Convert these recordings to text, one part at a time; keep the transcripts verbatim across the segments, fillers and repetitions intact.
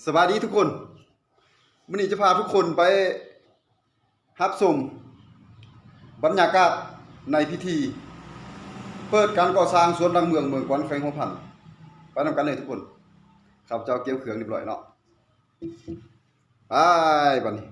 สบายดีทุกคน มื้อนี้จะพาทุกคนไปรับชมบรรยากาศในพิธีเปิดการก่อสร้างสวนหลักเมือง เมืองกวน แขวงหัวพัน ไปนำกันเลยทุกคน ข้าพเจ้าเกี่ยวเครื่องเรียบร้อยเนาะ ไปบัดนี้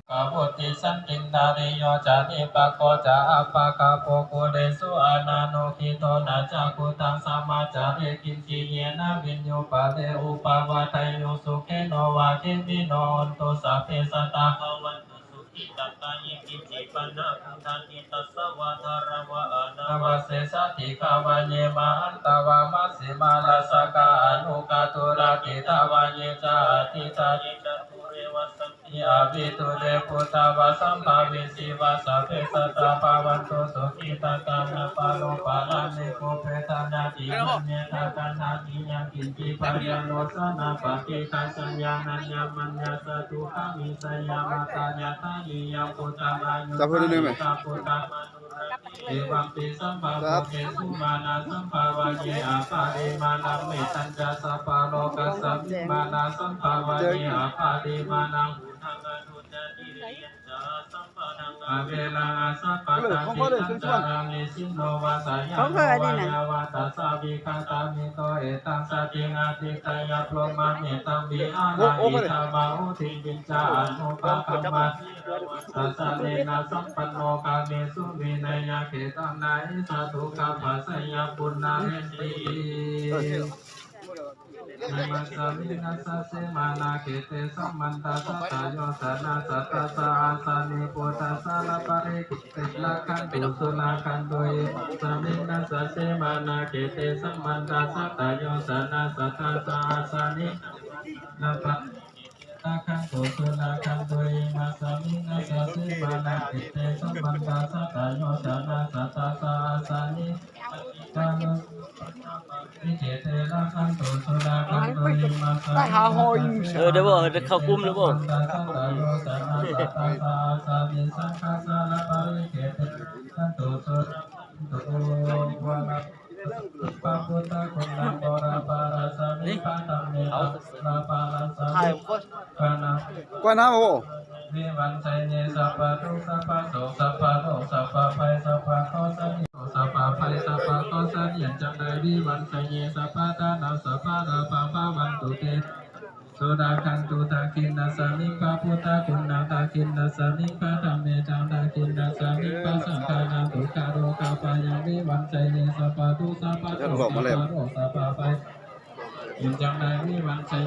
Vuttissantindriyo ca nipako ca appagabbho kulesu ananugiddho na ca khuddaṃ samācare kiñci yena viññū pare upavadeyyuṃ. Sukhino vā khemino hontu sabbe sattā bhavantu sukhitattā. Ye keci pāṇabhūtatthi tasā vā thāravā anavasesā dīghā vā ye mahantā vā majjhimā rassakā aṇukathūlā diṭṭhā vā ye ca adiṭṭhā ye ca dūre vasanti avidūre bhūtā vā sambhavesī vā sabbe sattā bhavantu sukhitattā. Na paro paraṃ nikubbetha nātimaññetha katthaci yaṃ kiñci byārosanā paṭighasaññā nāññamaññassa dukkhamiccheyya. Mātā yathā niyaṃ puttaṃ จับเพื่อนนิดนึงไหม aññālikā puttamadūrakkhe evampi sabbabhūtesu mānasambhāvaye aparimāṇaṃ. Mettañca sabbalokasmiṃ mānasambhāvaye aparimāṇaṃ uddhaṃ adho ca tiriyañca asambādhaṃ averaṃ asapattaṃ. Tiṭṭhañcaraṃ nisinno vā sayāno vā yāvatassa vigatamiddho etaṃ satiṃ adhiṭṭheyya brahmametaṃ vihāraṃ idhamāhu. Diṭṭhiñca anupagamma sīlavā dassanena sampanno kāmesu vineyya gedhaṃ na hi jātu gabbhaseyyaṃ punaretīti. Imasmiṃ āyasmato ṭhānakkheṭṭhe samantā satayojanā sattasahassāni buddhajālaparikkhette rakkhantu surakkhantu. Imasmiṃ āyasmato ṭhānakkheṭṭhe samantā satayojanā sattasahassāni buddhajālaparikkhette rakkhantu surakkhantu. Imasmiṃ āyasmato ṭhānakkheṭṭhe samantā satayojanā sattasahassāni buddhajālaparikkhette rakkhantu surakkhantu. Imasmiṃ āyasmato ṭhānakkheṭṭhe samantā satayojanā sattasahassāni saṅghajālaparikkhette rakkhantu surakkhantu. Varaṃ sambhataṃ sabbabuddhaguṇaṃ pūraṃ pāramī sabbā dhāraṃ sabbapāṇinaṃ กล้วยน้ำโอ้ vivañjaye sabbadukkha sabbasoka sabbaroga sabbabhaya sabbakoshanī sabbabhaya sabbakoshanī. Yaṃ caṃ vivañjaye sabbaṭṭhānaṃ sabbalābhaṃ bhavantu te surakkhantu. Dakkhiṇasmiṃ pā buddhaguṇaṃ dakkhiṇasmiṃ pā dhammettaṃ dakkhiṇasmiṃ pā saṅghānaṃ dukkharogabhayaṃ vivañjaye sabbadukkha sabbasoka sabbaroga sabbabhaya. Yaṃ caṃ vivañjaye